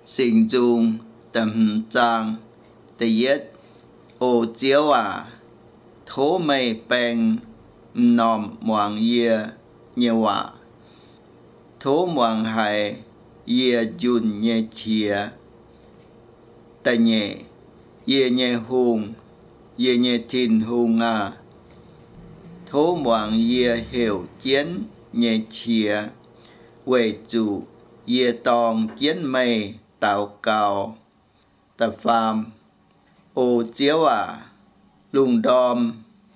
Singx Nzung da'hmz zaang. Da'yietv. O Ziouv aac, tov meih baeng m'normh muangx yie nyei waac. Tov muangx haiz yie njunh nyei qiex. Da'nyeic. Yie nyei Hungh, yie nyei Tin-Hungh aah! Tov muangx yie heuc jienv nyei qiex, weic zuqc yie dorng jienv meih daux gaux. Da'faam. O Ziouv aac, lungh ndorm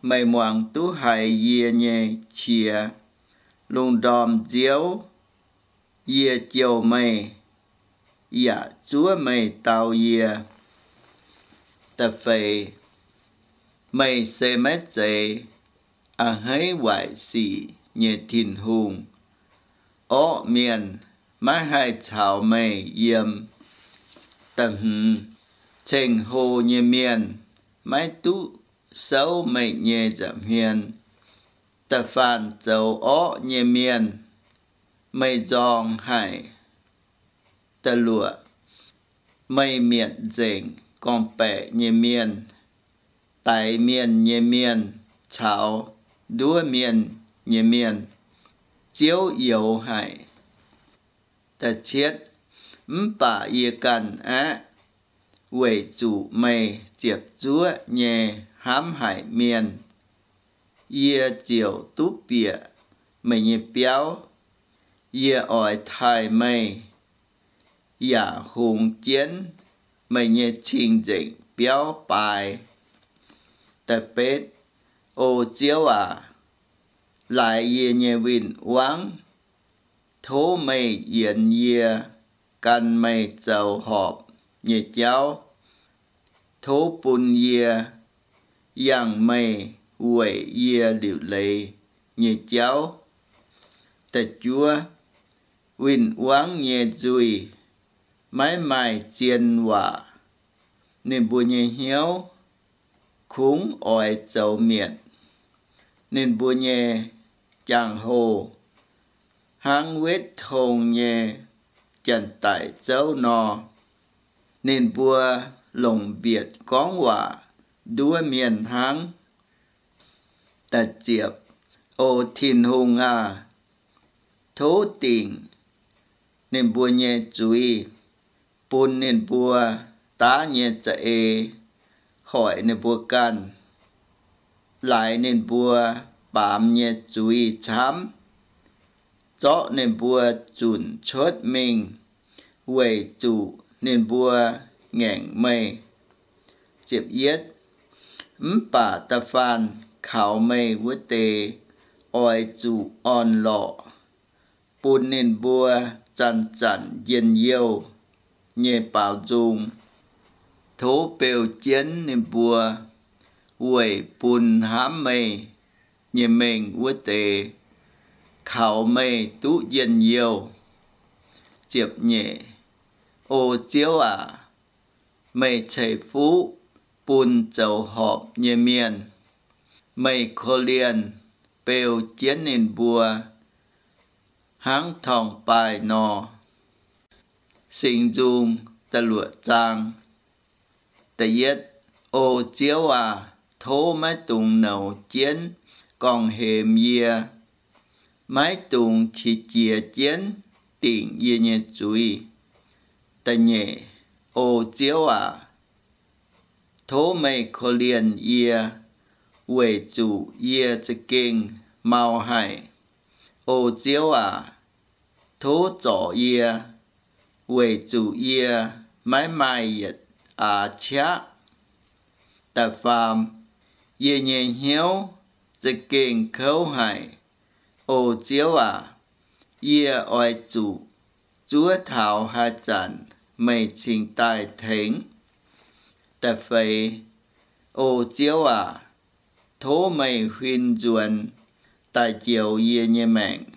meih muangx duqv haiz yie nyei qiex. Lungh ndorm nziouv yie jouh meih, yaac zuov meih dau yie. Da'feix. Meih se maiv zeiz a'hneiv waaic sic nyei Tin-Hungh. Orqv mienh maiv haih caux meih yiem. Da'hmz. Ceng-hlo nyei mienh maiv duqv souv meih nyei nza'hmien. Da'faanh zoux orqv nyei mienh meih nzorng haic. Da'luoqc. Meih mietc nzengc gorngv-baeqc nyei mienh, daix mienh nyei mienh caux nduov mienh nyei mienh. Ziouv youx haic. Da'cietv. Mv baac yie ganh aeqv, weic zuqc meih ziepc zuoqv nyei hnamv haic mienh, yie ziouc duqv bieqc meih nyei biauv. Yie oix taaih meih, yaac hungx jienv meih nyei cing-nzengc biauv baaix. Da'betv. O Ziouv aac, laaix yie nyei win-wangv, tov meih yienx yie gan meih zoux horpc nyei jauv. Tov bun yie yangh meih weic yie liuc leiz nyei jauv. Da'juov. Win-wangv nyei nzuih maiv maaih zien waac. Ninh mbuo nyei hnyouv kungx oix zoux mietc. Ninh mbuo nyei jangx-hoh hnangv wetv tong nyei janx-daic zouv nor. Ninh mbuo longc mbietc gorngv waac nduov mienh hnangv. Da'ziepc. O Tin-Hungh aah! Tov dingc ninh mbuo nyei zuiz, bun ninh mbuo daav nyei za'eix hoic ninh mbuo ganh. Laaix ninh mbuo baamz nyei zuiz camv, zorqv ninh mbuo zunc cuotv mingh, weic zuqc ninh mbuo ngaengc meih. Mv baac da'faanh kaux meih wuov deix oix zuqc orn-lorqc, bun ninh mbuo zanc-zanc njien-youh nyei baaux nzung. Tov beu jienv ninh mbuo weic bun hnamv meih nyei mengh wuov deix kaux meih duqv njien-youh. Ziepc nyeic. O Ziouv aac, meih ceix fuqv bun zoux horpc nyei mienh. Meih korv-lienh beu jienv ninh mbuo hnangv torngv-baaih nor. Singx Nzung da'luoqc zaang. Da'yietv. O Ziouv aac, tov maiv dungx nouz jienv gorngv-hemx yie, maiv dungx qiex jiez jienv dingc yie nyei zuiz. Da'nyeic. O Ziouv aac, tov meih korv-lienh yie, weic zuqc yie za'gengh mau haic. O Ziouv aac, tov zorc yie, weic zuqc yie maiv maaih yietc aax qaqv. Da'faam. Yie nyei hnyouv za'gengh kouv haic. O Ziouv aac, yie oix zuqc zuov taux haaix zanc meih cingx daaih tengx? Da'feix. O Ziouv aac, tov meih huin nzuonx daaih njoux yie nyei maengc,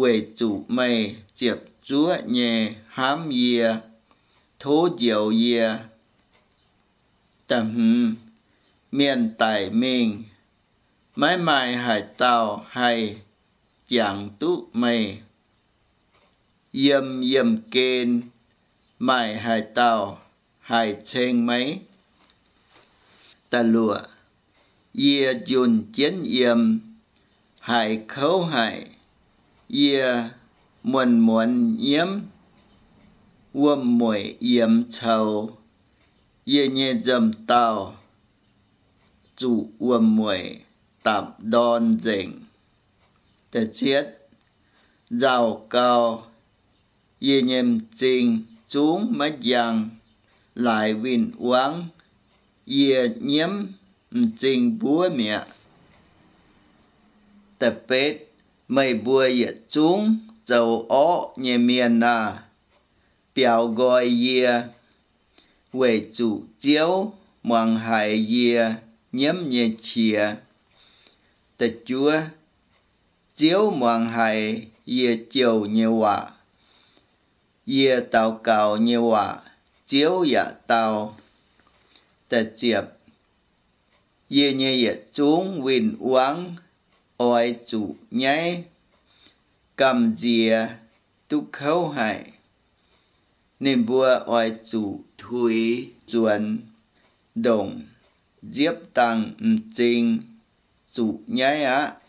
weic zuqc meih ziepc zuoqv nyei hnamv yie. Tov njoux yie. Da'hmz. Mienh daic mingh, maiv maaih haaix dauh haih jangx duqv meih. Yiem yiemh gen Maaih haaix dauh haih ceng meih? Da'luoqc, yie njunh jienv yiem, haiz kouv haic. Yie muonz-muonz nyiemv, wuom-mueic yiemx coux. Yie nyei nzomc dauh zuqc wuom-mueic dapc ndorn nzengc. Da'cietv, nzauh gau, yie nyei m'zing zungv maiv njang, laaix win-wangv. Yie nyiemv m'zing mbuov mi'aqv. Da'betv, meih mbuo yietc zungv zoux orqv nyei mienh aah! Biaux nqoi yie, weic zuqc Ziouv muangx haiz yie nyiemv nyei qiex. Da'juov, Ziouv muangx haiz yie jouh nyei waac. Yie daux gaux nyei waac Ziouv yaac dau. Da'ziepc, yie nyei yietc zungv win-wangv oix zuqc nyaiv, gamh nziex duqv kouv haic. Ninh mbuo oix zuqc tuix nzuonx ndongc nziepv dangh m'zing zuqc nyaiv aqv.